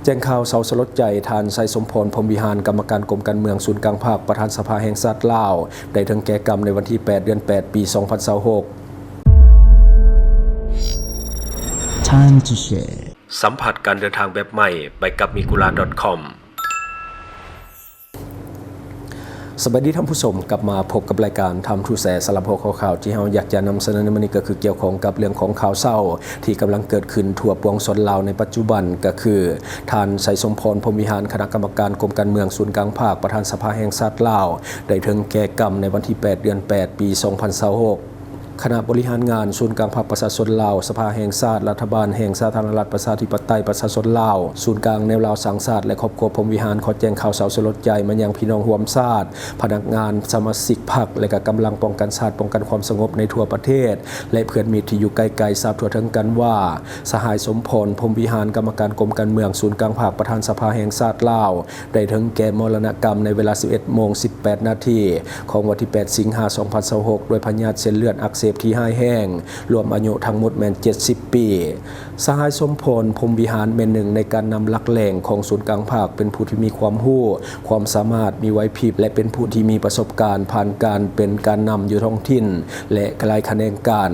ແຈ້ງຂ່າວເສົ້າສະຫຼົດໃຈ ທ່ານ ໄຊສົມພອນ ພົມວິຫານ ກຳມະການກົມການເມືອງສູນກາງພັກ ປະທານສະພາແຫ່ງຊາດລາວ ໄດ້ເຖິງແກ່ກຳໃນວັນທີແປດ ເດືອນແປດ ປີສອງພັນຊາວຫົກ. Time to share. ສຳຜັດການເດີນທາງແບບໃໝ່ ໄປກັບ migura.com. ສະບາຍດີທ່ານຜູ້ຊົມ, ກັບມາພົບກັບລາຍການ Time to Share ສຳລັບຫົວຂໍ້ຂ່າວທີ່ເຮົາຢາກຈະນຳສະເໜີໃນມື້ນີ້ ກໍຄືກ່ຽວຂ້ອງກັບເລື່ອງຂອງຂ່າວເຊົ້າທີ່ກຳລັງເກີດຂຶ້ນທົ່ວປວງຊົນລາວໃນປັດຈຸບັນ, ກໍຄືທ່ານ ໄຊສົມພອນ ພົມວິຫານ ຄະນະກຳມະການກົມການເມືອງສູນກາງພັກ ປະທານສະພາແຫ່ງຊາດລາວ ໄດ້ເຖິງແກ່ກຳໃນວັນທີແປດ ເດືອນແປດ ປີສອງພັນຊາວຫົກ. ຄະນະບໍລິຫານງານສູນກາງພັກປະຊາຊົນລາວ, ສະພາແຫ່ງຊາດ, ລັດຖະບານແຫ່ງສາທາລະນະລັດ ປະຊາທິປະໄຕ ປະຊາຊົນລາວ, ສູນກາງແນວລາວສ້າງຊາດ ແລະ ຄອບຄົວພົມວິຫານ ຂໍແຈ້ງຂ່າວເສົ້າສະຫຼົດໃຈມາຍັງພີ່ນ້ອງຮ່ວມຊາດ, ພະນັກງານ, ສະມາຊິກພັກ ແລະ ກະກຳລັງປ້ອງກັນຊາດ, ປ້ອງກັນຄວາມສະຫງົບໃນທົ່ວປະເທດ ແລະ ເພື່ອນມິດທີ່ຢູ່ໃກ້ໆ ຊາບທົ່ວເຖິງກັນວ່າ ສະຫາຍ ສົມພອນ ພົມວິຫານ ກຳມະການກົມການເມືອງສູນກາງພັກ ປະທານສະພາແຫ່ງຊາດລາວ ໄດ້ເຖິງແກ່ມໍລະນະກຳໃນເວລາສິບເອັດໂມງສິບແປດນາທີ ຂອງວັນທີແປດ ສິງຫາ ສອງພັນຊາວຫົກ ດ້ວຍພະຍາດເສັ້ນເລືອດອັກເສບທີ່ຮ້າຍແຮງ, ລວມອາຍຸທັງໝົດແມ່ນເຈັດສິບປີ. ສະຫາຍ ສົມພອນ ພົມວິຫານ ແມ່ນໜຶ່ງໃນການນຳຫຼັກແຫຼ່ງຂອງສູນກາງພັກ, ເປັນຜູ້ທີ່ມີຄວາມຮູ້, ຄວາມສາມາດ, ມີໄຫວພິບ ແລະ ເປັນຜູ້ທີ່ມີປະສົບການຜ່ານການເປັນການນຳຢູ່ທ້ອງຖິ່ນ ແລະ ຫຼາຍຂະແໜງການ.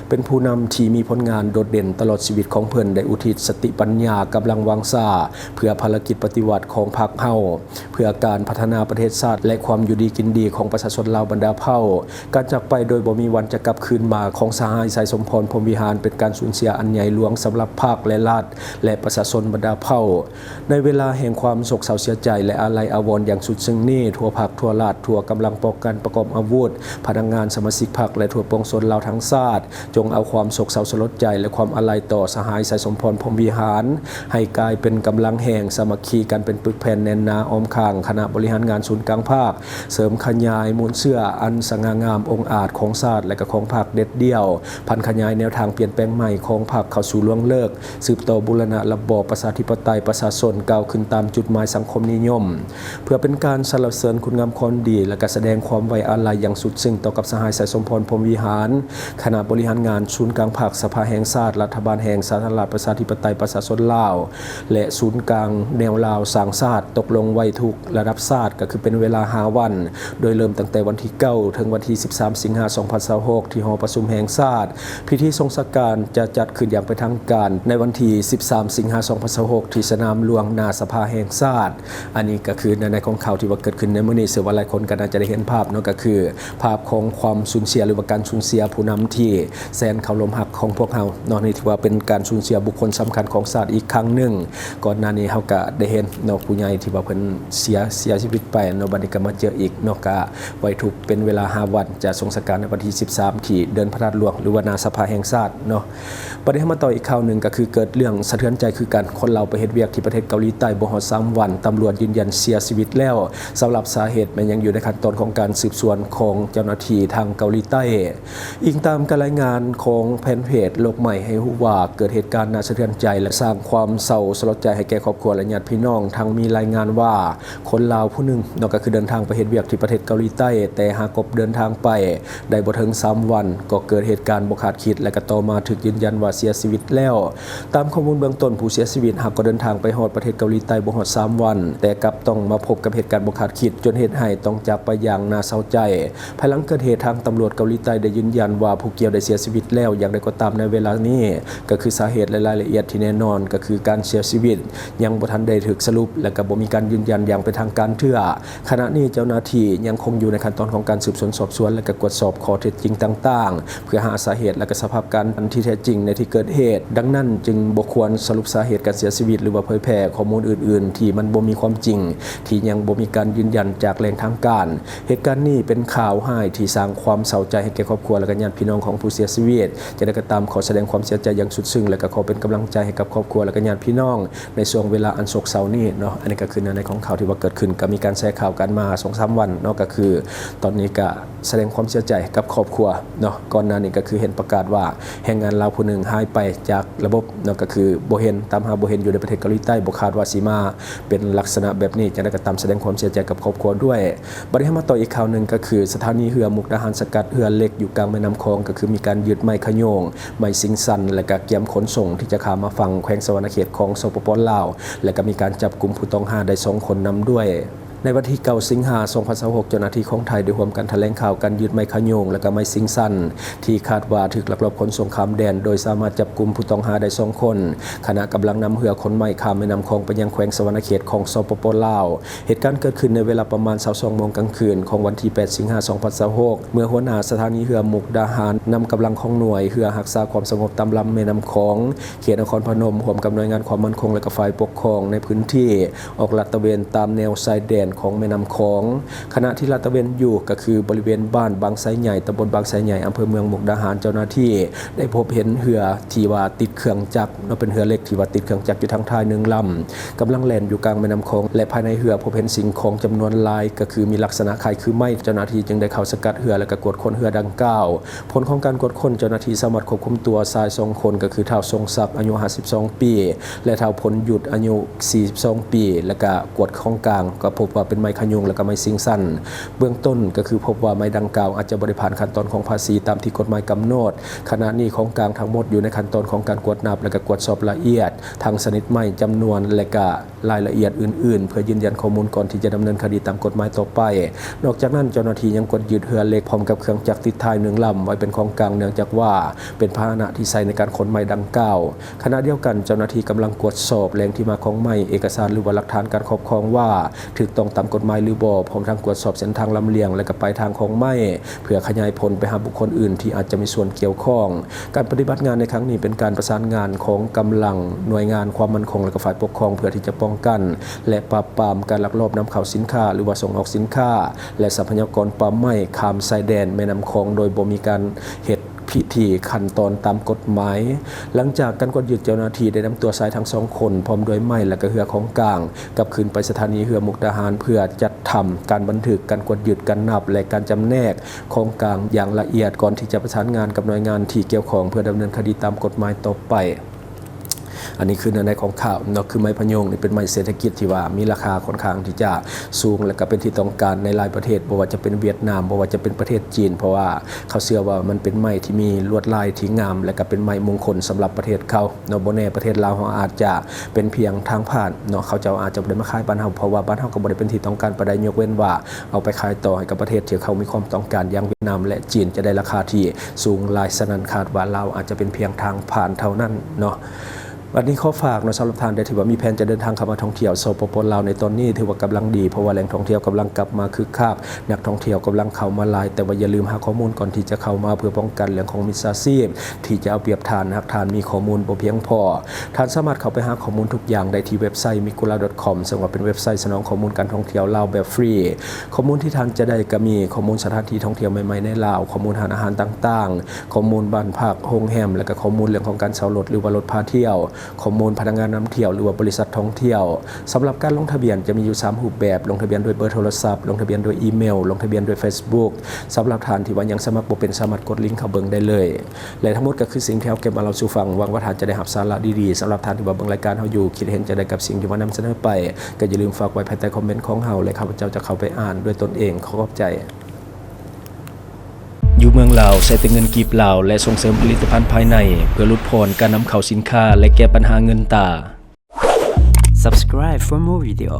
ເປັນຜູ້ນຳທີ່ມີຜົນງານໂດດເດັ່ນ, ຕະຫຼອດຊີວິດຂອງເພິ່ນໄດ້ອຸທິດສະຕິປັນຍາ, ກຳລັງວັງຊາ ເພື່ອພາລະກິດປະຕິວັດຂອງພັກເຮົາ, ເພື່ອການພັດທະນາປະເທດຊາດ ແລະ ຄວາມຢູ່ດີກິນດີຂອງປະຊາຊົນລາວບັນດາເຜົ່າ. ການຈາກໄປໂດຍບໍ່ມີວັນຈະກັບຄືນມາຂອງສະຫາຍ ໄຊສົມພອນ ພົມວິຫານ ເປັນການສູນເສຍອັນໃຫຍ່ຫຼວງສຳລັບພັກ ແລະ ລັດ ແລະ ປະຊາຊົນບັນດາເຜົ່າ. ໃນເວລາແຫ່ງຄວາມໂສກເສົ້າເສຍໃຈ ແລະ ອາໄລອາວອນຢ່າງສຸດຊຶ້ງນີ້, ທົ່ວພັກ, ທົ່ວລັດ, ທົ່ວກຳລັງປ້ອງກັນປະກອບອາວຸດ, ພະນັກງານ, ສະມາຊິກພັກ ແລະ ທົ່ວປວງຊົນລາວທັງຊາດ, ຈົ່ງເອົາຄວາມໂສກເສົ້າສະຫຼົດໃຈ ແລະ ຄວາມອາໄລຕໍ່ສະຫາຍ ໄຊສົມພອນ ພົມວິຫານ ໃຫ້ກາຍເປັນກຳລັງແຮງສາມັກຄີກັນ, ເປັນປຶກແຜ່ນແໜ້ນໜາອ້ອມຂ້າງຄະນະບໍລິຫານງານສູນກາງພັກ, ເສີມຂະຫຍາຍມູນເຊື້ອອັນສະຫງ່າງາມອົງອາດຂອງຊາດ ແລະ ກະຂອງພັກເດັດດ່ຽວ, ຜັນຂະຫຍາຍແນວທາງປ່ຽນແປງໃໝ່ຂອງພັກເຂົ້າສູ່ລວງເລິກ, ສືບຕໍ່ບູລະນະລະບອບປະຊາທິປະໄຕປະຊາຊົນ ກ້າວຂຶ້ນຕາມຈຸດໝາຍສັງຄົມນິຍົມ. ເພື່ອເປັນການສັນລະເສີນຄຸນງາມຄວາມດີ ແລະ ກະສະແດງຄວາມໄວ້ອາໄລຢ່າງສຸດຊຶ້ງຕໍ່ກັບສະຫາຍ ໄຊສົມພອນ ພົມວິຫານ, ຄະນະບໍລິຫານງານສູນກາງພັກ, ສະພາແຫ່ງຊາດ, ລັດຖະບານແຫ່ງສາທາລະນະລັດ ປະຊາທິປະໄຕ ປະຊາຊົນລາວ ແລະ ສູນກາງແນວລາວສ້າງຊາດ ຕົກລົງໄວ້ທຸກລະດັບຊາດ ກໍຄືເປັນເວລາຫ້າວັນ, ໂດຍເລີ່ມຕັ້ງແຕ່ວັນທີເກົ້າ ເຖິງວັນທີສິບສາມ ສິງຫາ ສອງພັນຊາວຫົກ ທີ່ຫໍປະຊຸມແຫ່ງຊາດ. ພິທີສົ່ງສະການຈະຈັດຂຶ້ນຢ່າງເປັນທາງການໃນວັນທີສິບສາມ ສິງຫາ ສອງພັນຊາວຫົກ ທີ່ສະໜາມຫຼວງໜ້າສະພາແຫ່ງຊາດ. ອັນນີ້ກໍຄືໃນ ໃນຂອງຂ່າວທີ່ວ່າເກີດຂຶ້ນໃນມື້ນີ້, ເຊື່ອວ່າຫຼາຍຄົນກໍໜ້າຈະໄດ້ເຫັນພາບເນາະ, ກໍຄືພາບຂອງຄວາມສູນເສຍ ຫຼືວ່າການສູນເສຍຜູ້ນຳທີ່ແສນເຄົາລົບຮັກຂອງພວກເຮົາເນາະ. ນີ້ຖືວ່າເປັນການສູນເສຍບຸກຄົນສຳຄັນຂອງຊາດອີກຄັ້ງໜຶ່ງ. ກ່ອນໜ້ານີ້ເຮົາກໍໄດ້ເຫັນເນາະ, ຜູ້ໃຫຍ່ທີ່ວ່າເພິ່ນເສຍ ເສຍຊີວິດໄປເນາະ, ບັດນີ້ກໍມາເຈີອີກເນາະ, ກໍໄວ້ທຸກເປັນເວລາຫ້າວັນ, ຈະສົ່ງສະການໃນວັນທີສິບສາມ ທີ່ເດີ່ນພະທາດຫຼວງ ຫຼືວ່າໜ້າສະພາແຫ່ງຊາດເນາະ. ບັດນີ້ເຮົາມາຕໍ່ອີກຂ່າວໜຶ່ງ, ກໍຄືເກີດເລື່ອງສະເທືອນໃຈຄືກັນ. ຄົນລາວໄປເຮັດວຽກທີ່ປະເທດເກົາຫຼີໃຕ້ບໍ່ຮອດສາມວັນ, ຕຳຫຼວດຢືນຢັນເສຍຊີວິດແລ້ວ. ສຳລັບສາເຫດແມ່ນຍັງຢູ່ໃນຂັ້ນຕອນຂອງການສືບສວນຂອງເຈົ້າໜ້າທີ່ທາງເກົາຫຼີໃຕ້. ອີງຕາມການລາຍງານຂອງແຟນເພຈໂລກໃໝ່ໃຫ້ຮູ້ວ່າ ເກີດເຫດການໜ້າສະເທືອນໃຈ ແລະ ສ້າງຄວາມເສົ້າສະຫຼົດໃຈໃຫ້ແກ່ຄອບຄົວ ແລະ ຍາດພີ່ນ້ອງ, ທັງມີລາຍງານວ່າ ຄົນລາວຜູ້ໜຶ່ງເນາະ ກໍຄືເດີນທາງໄປເຮັດວຽກທີ່ປະເທດເກົາຫຼີໃຕ້, ແຕ່ຫາກກໍເດີນທາງໄປໄດ້ບໍ່ເຖິງສາມວັນ ກໍເກີດເຫດການບໍ່ຄາດຄິດ ແລະ ກໍຕໍ່ມາຖືກຢືນຢັນວ່າເສຍຊີວິດແລ້ວ. ຕາມຂໍ້ມູນເບື້ອງຕົ້ນ, ຜູ້ເສຍຊີວິດຫາກກໍເດີນທາງໄປຮອດປະເທດເກົາຫຼີໃຕ້ບໍ່ຮອດສາມວັນ, ແຕ່ກັບຕ້ອງມາພົບກັບເຫດການບໍ່ຄາດຄິດ ຈົນເຮັດໃຫ້ຕ້ອງຈາກໄປຢ່າງໜ້າເສົ້າໃຈ. ພາຍຫຼັງເກີດເຫດ, ທາງຕຳຫຼວດເກົາຫຼີໃຕ້ໄດ້ຢືນຢັນວ່າຜູ້ກ່ຽວໄດ້ເສຍຊີວິດແລ້ວ. ຢ່າງໃດກໍຕາມ, ໃນເວລານີ້ກໍຄືສາເຫດ ແລະ ລາຍລະອຽດທີ່ແນ່ນອນ ກໍຄືການເສຍຊີວິດ ຍັງບໍ່ທັນໄດ້ຖືກສະຫຼຸບ ແລະ ກໍບໍ່ມີການຢືນຢັນຢ່າງເປັນທາງການເທື່ອ. ຂະນະນີ້ເຈົ້າໜ້າທີ່ຍັງຄົງຢູ່ໃນຂັ້ນຕອນຂອງການສືບສວນສອບສວນ ແລະ ກໍກວດສອບຂໍ້ເທັດຈິງຕ່າງໆ ເພື່ອຫາສາເຫດ ແລະ ກໍສະພາບການທີ່ແທ້ຈິງໃນທີ່ເກີດເຫດ. ດັ່ງນັ້ນຈຶ່ງບໍ່ຄວນສະຫຼຸບສາເຫດການເສຍຊີວິດ ຫຼືວ່າເຜີຍແຜ່ຂໍ້ມູນອື່ນໆທີ່ມັນບໍ່ມີຄວາມຈິງ ທີ່ຍັງບໍ່ມີການຢືນຢັນຈາກແຫຼ່ງທາງການ. ເຫດການນີ້ເປັນຂ່າວຮ້າຍທີ່ສ້າງຄວາມເສົ້າໃຈໃຫ້ແກ່ຄອບຄົວ ແລະ ກໍຍາດພີ່ນ້ອງຂອງຜູ້ເສຍຊີວິດ. ຈັ່ງໃດກໍຕາມ, ຂໍສະແດງຄວາມເສຍໃຈຢ່າງສຸດຊຶ້ງ ແລະ ກໍຂໍເປັນກຳລັງໃຈໃຫ້ກັບຄອບຄົວ ແລະ ກໍຍາດພີ່ນ້ອງ ໃນຊ່ວງເວລາອັນໂສກເສົ້ານີ້ເນາະ. ອັນນີ້ກໍຄືໃນ ໃນຂອງຂ່າວທີ່ວ່າເກີດຂຶ້ນ, ກໍມີການແຊຂ່າວກັນມາສອງສາມວັນເນາະ, ກໍຄືຕອນນີ້ກໍ ສະແດງຄວາມເສຍໃຈກັບຄອບຄົວເນາະ. ກ່ອນໜ້ານີ້ກໍຄືເຫັນປະກາດວ່າແຮງງານລາວຜູ້ໜຶ່ງຫາຍໄປຈາກລະບົບເນາະ, ກໍຄືບໍ່ເຫັນ, ຕາມຫາບໍ່ເຫັນຢູ່ໃນປະເທດເກົາຫຼີໃຕ້, ບໍ່ຄາດວ່າຊິມາເປັນລັກສະນະແບບນີ້. ຈັ່ງໃດກໍຕາມ ສະແດງຄວາມເສຍໃຈກັບຄອບຄົວດ້ວຍ. ບັດນີ້ເຮົາມາຕໍ່ອີກຂ່າວໜຶ່ງ, ກໍຄືສະຖານີເຮືອມຸກດາຫານສະກັດເຮືອເຫຼັກຢູ່ກາງແມ່ນ້ຳຂອງ, ກໍຄືມີການຍຶດໄມ້ຂະໂຍງ, ໄມ້ຊິງຊັນ ແລະ ກະກຽມຂົນສົ່ງທີ່ຈະຂ້າມມາຝັ່ງແຂວງສະຫວັນນະເຂດຂອງ ສປປ ລາວ ແລະ ກໍມີການຈັບກຸມຜູ້ຕ້ອງຫາໄດ້ສອງຄົນນຳດ້ວຍ. ໃນວັນທີເກົ້າ ສິງຫາ ສອງພັນຊາວຫົກ ເຈົ້າໜ້າທີ່ຂອງໄທໄດ້ຮ່ວມກັນຖະແຫຼງຂ່າວການຍຶດໄມ້ຂະໂຍງ ແລະ ກໍໄມ້ຊິງຊັນ ທີ່ຄາດວ່າຖືກລັກລອບຂົນສົ່ງຂ້າມແດນ, ໂດຍສາມາດຈັບກຸມຜູ້ຕ້ອງຫາໄດ້ສອງຄົນ, ຂະນະກຳລັງນຳເຮືອຂົນໄມ້ຂ້າມແມ່ນ້ຳຂອງໄປຍັງແຂວງສະຫວັນນະເຂດຂອງ ສປປ ລາວ. ເຫດການເກີດຂຶ້ນໃນເວລາປະມານຊາວສອງໂມງກາງຄືນຂອງວັນທີແປດ ສິງຫາ ສອງພັນຊາວຫົກ ເມື່ອຫົວໜ້າສະຖານີເຮືອມຸກດາຫານນຳກຳລັງຂອງໜ່ວຍເຮືອຮັກສາຄວາມສະຫງົບຕາມລຳແມ່ນ້ຳຂອງ ເຂດນະຄອນພະນົມ ຮ່ວມກັບໜ່ວຍງານຄວາມໝັ້ນຄົງ ແລະ ກໍຝ່າຍປົກຄອງໃນພື້ນທີ່ ອອກລາດຕະເວນຕາມແນວຊາຍແດນຂອງແມ່ນ້ຳຂອງ. ຂະນະທີ່ລາດຕະເວນຢູ່ ກໍຄືບໍລິເວນບ້ານບາງໄຊໃຫຍ່, ຕຳບົນບາງໄຊໃຫຍ່, ອຳເພີເມືອງມຸກດາຫານ, ເຈົ້າໜ້າທີ່ໄດ້ພົບເຫັນເຮືອທີ່ວ່າຕິດເຄື່ອງຈັກ ເນາະ ເປັນເຮືອເຫຼັກທີ່ວ່າຕິດເຄື່ອງຈັກຢູ່ທາງທ້າຍໜຶ່ງລຳ ກຳລັງແລ່ນຢູ່ກາງແມ່ນ້ຳຂອງ ແລະ ພາຍໃນເຮືອພົບເຫັນສິ່ງຂອງຈຳນວນຫຼາຍ ກໍຄືມີລັກສະນະຄ້າຍຄືໄມ້. ເຈົ້າໜ້າທີ່ຈຶ່ງໄດ້ເຂົ້າສະກັດເຮືອ ແລະ ກໍກວດຄົ້ນເຮືອດັ່ງກ່າວ. ຜົນຂອງການກວດຄົ້ນ, ເຈົ້າໜ້າທີ່ສາມາດຄວບຄຸມຕົວຊາຍສອງຄົນ ກໍຄືທ້າວຊົງສັກ ອາຍຸຫ້າສິບສອງປີ ແລະ ທ້າວພົນຢຸດ ອາຍຸສີ່ສິບສອງປີ ແລະ ກະກວດຂອງກາງ ກໍພົບວ່າເປັນໄມ້ຂະໂຍງ ແລະ ກະໄມ້ຊິງຊັນ. ເບື້ອງຕົ້ນກໍຄືພົບວ່າໄມ້ດັ່ງກ່າວອາດຈະບໍ່ໄດ້ຜ່ານຂັ້ນຕອນຂອງພາສີຕາມທີ່ກົດໝາຍກຳນົດ. ຂະນະນີ້ຂອງກາງທັງໝົດຢູ່ໃນຂັ້ນຕອນຂອງການກວດນັບ ແລະ ກະກວດສອບລະອຽດ ທັງຊະນິດໄມ້, ຈຳນວນ ແລະ ກະ ລາຍລະອຽດອື່ນໆ ເພື່ອຢືນຢັນຂໍ້ມູນກ່ອນທີ່ຈະດຳເນີນຄະດີຕາມກົດໝາຍຕໍ່ໄປ. ນອກຈາກນັ້ນ, ເຈົ້າໜ້າທີ່ຍັງກວດຍຶດເຮືອເຫຼັກພ້ອມກັບເຄື່ອງຈັກຕິດທ້າຍໜຶ່ງລຳໄວ້ເປັນຂອງກາງ, ເນື່ອງຈາກວ່າເປັນພາຫະນະທີ່ໃຊ້ໃນການຂົນໄມ້ດັ່ງກ່າວ. ຂະນະດຽວກັນ, ເຈົ້າໜ້າທີ່ກຳລັງກວດສອບແຫຼ່ງທີ່ມາຂອງໄມ້, ເອກະສານ ຫຼືວ່າຫຼັກຖານການຄອບຄອງວ່າຖືກຕ້ອງຕາມກົດໝາຍຫຼືບໍ່, ພ້ອມທັງກວດສອບເສັ້ນທາງລຳລຽງ ແລະ ກະປາຍທາງຂອງໄມ້ ເພື່ອຂະຫຍາຍຜົນໄປຫາບຸກຄົນອື່ນທີ່ອາດຈະມີສ່ວນກ່ຽວຂ້ອງ. ການປະຕິບັດງານໃນຄັ້ງນີ້ເປັນການປະສານງານຂອງກຳລັງໜ່ວຍງານຄວາມໝັ້ນຄົງ ແລະ ກໍຝ່າຍປົກຄອງ ເພື່ອທີ່ຈະປ້ອງກັນ ແລະ ປາບປາມການລັກລອບນຳເຂົ້າສິນຄ້າ ຫຼືວ່າສົ່ງອອກສິນຄ້າ ແລະ ຊັບພະຍາກອນປ່າໄມ້ຂ້າມຊາຍແດນແມ່ນ້ຳຂອງ ໂດຍບໍ່ມີການເຮັດພິທີຂັ້ນຕອນຕາມກົດໝາຍ. ຫຼັງຈາກການກວດຍຶດ, ເຈົ້າໜ້າທີ່ໄດ້ນຳຕົວຊາຍທັງສອງຄົນ ພ້ອມດ້ວຍໄມ້ ແລະ ກໍເຮືອຂອງກາງ ກັບຄືນໄປສະຖານີເຮືອມຸກດາຫານ ເພື່ອຈັດທຳການບັນທຶກການກວດຍຶດ, ການນັບ ແລະ ການຈຳແນກ ຂອງກາງຢ່າງລະອຽດ ກ່ອນທີ່ຈະປະສານງານກັບໜ່ວຍງານທີ່ກ່ຽວຂ້ອງ ເພື່ອດຳເນີນຄະດີຕາມກົດໝາຍຕໍ່ໄປ. ອັນນີ້ຄືເນື້ອໃນຂອງຂ່າວເນາະ, ຄືໄມ້ພະໂຍງນີ້ເປັນໄມ້ເສດຖະກິດທີ່ວ່າມີລາຄາຂ້ອນຂ້າງທີ່ຈະສູງ ແລະ ກໍເປັນທີ່ຕ້ອງການໃນຫຼາຍປະເທດ, ບໍ່ວ່າຈະເປັນຫວຽດນາມ, ບໍ່ວ່າຈະເປັນປະເທດຈີນ, ເພາະວ່າເຂົາເຊື່ອວ່າມັນເປັນໄມ້ທີ່ມີລວດລາຍທີ່ງາມ ແລະ ກໍເປັນໄມ້ມົງຄົນສຳລັບປະເທດເຂົາເນາະ. ບໍ່ແນ່ປະເທດລາວເຮົາອາດຈະເປັນພຽງທາງຜ່ານເນາະ, ເຂົາເຈົ້າອາດຈະບໍ່ໄດ້ມາຂາຍບ້ານເຮົາ ເພາະວ່າບ້ານເຮົາກໍບໍ່ໄດ້ເປັນທີ່ຕ້ອງການປານໃດ, ຍົກເວັ້ນວ່າ ເອົາໄປຂາຍຕໍ່ໃຫ້ກັບປະເທດທີ່ເຂົາມີຄວາມຕ້ອງການ ຢ່າງຫວຽດນາມ ແລະ ຈີນ ຈະໄດ້ລາຄາທີ່ສູງຫຼາຍ. ສະນັ້ນ ຄາດວ່າລາວອາດຈະເປັນພຽງທາງຜ່ານເທົ່ານັ້ນເນາະ. ບັດນີ້ຂໍຝາກເນາະ, ສຳລັບທ່ານໃດທີ່ວ່າມີແຜນຈະເດີນທາງເຂົ້າມາທ່ອງທ່ຽວ ສປປ ລາວ ໃນຕອນນີ້ ຖືວ່າກຳລັງດີ, ເພາະວ່າແຫຼ່ງທ່ອງທ່ຽວກຳລັງກັບມາຄຶກຄັກ, ນັກທ່ອງທ່ຽວກຳລັງເຂົ້າມາຫຼາຍ, ແຕ່ວ່າຢ່າລືມຫາຂໍ້ມູນກ່ອນທີ່ຈະເຂົ້າມາ ເພື່ອປ້ອງກັນເລື່ອງຂອງມິດສາຊີບທີ່ຈະເອົາປຽບທ່ານ ຫາກທ່ານມີຂໍ້ມູນບໍ່ພຽງພໍ. ທ່ານສາມາດເຂົ້າໄປຫາຂໍ້ມູນທຸກຢ່າງໄດ້ທີ່ເວັບໄຊ migura.com ເຊິ່ງວ່າເປັນເວັບໄຊສະໜອງຂໍ້ມູນການທ່ອງທ່ຽວລາວແບບຟຣີ. ຂໍ້ມູນທີ່ທ່ານຈະໄດ້ກໍມີຂໍ້ມູນສະຖານທີ່ທ່ອງທ່ຽວໃໝ່ໆໃນລາວ, ຂໍ້ມູນຮ້ານອາຫານຕ່າງໆ, ຂໍ້ມູນບ້ານພັກ, ໂຮງແຮມ ແລະ ກໍຂໍ້ມູນເລື່ອງຂອງການເຊົ່າລົດ ຫຼືວ່າລົດພາທ່ຽວ, ຂໍ້ມູນພະນັກງານນຳທ່ຽວ ຫຼືວ່າບໍລິສັດທ່ອງທ່ຽວ. ສຳລັບການລົງທະບຽນຈະມີຢູ່ສາມຮູບແບບ, ລົງທະບຽນດ້ວຍເບີໂທລະສັບ, ລົງທະບຽນດ້ວຍອີເມວ, ລົງທະບຽນດ້ວຍເຟສບຸກ. ສຳລັບທ່ານທີ່ວ່າຍັງສະໝັກບໍ່ເປັນ, ສາມາດກົດລິງເຂົ້າເບິ່ງໄດ້ເລີຍ. ແລະ ທັງໝົດກໍຄືສິ່ງທີ່ເຮົາເກັບມາເລົ່າສູ່ຟັງ. ຫວັງວ່າທ່ານຈະໄດ້ຮັບສາລະດີໆ. ສຳລັບທ່ານທີ່ວ່າເບິ່ງລາຍການເຮົາຢູ່, ຄິດເຫັນຈັ່ງໃດກັບສິ່ງທີ່ວ່ານຳສະເໜີໄປ, ກໍຢ່າລືມຝາກໄວ້ພາຍໃຕ້ຄອມເມັນຂອງເຮົາ ແລະ ຂ້າພະເຈົ້າຈະເຂົ້າໄປອ່ານດ້ວຍຕົນເອງ. ຂໍຂອບໃຈ. ຢູ່ເມືອງລາວ ໃຊ້ແຕ່ເງິນກີບລາວ ແລະ ສົ່ງເສີມຜະລິດຕະພັນພາຍໃນ ເພື່ອຫຼຸດຜ່ອນການນຳເຂົ້າສິນຄ້າ ແລະ ແກ້ບັນຫາເງິນຕາ. Subscribe for more video.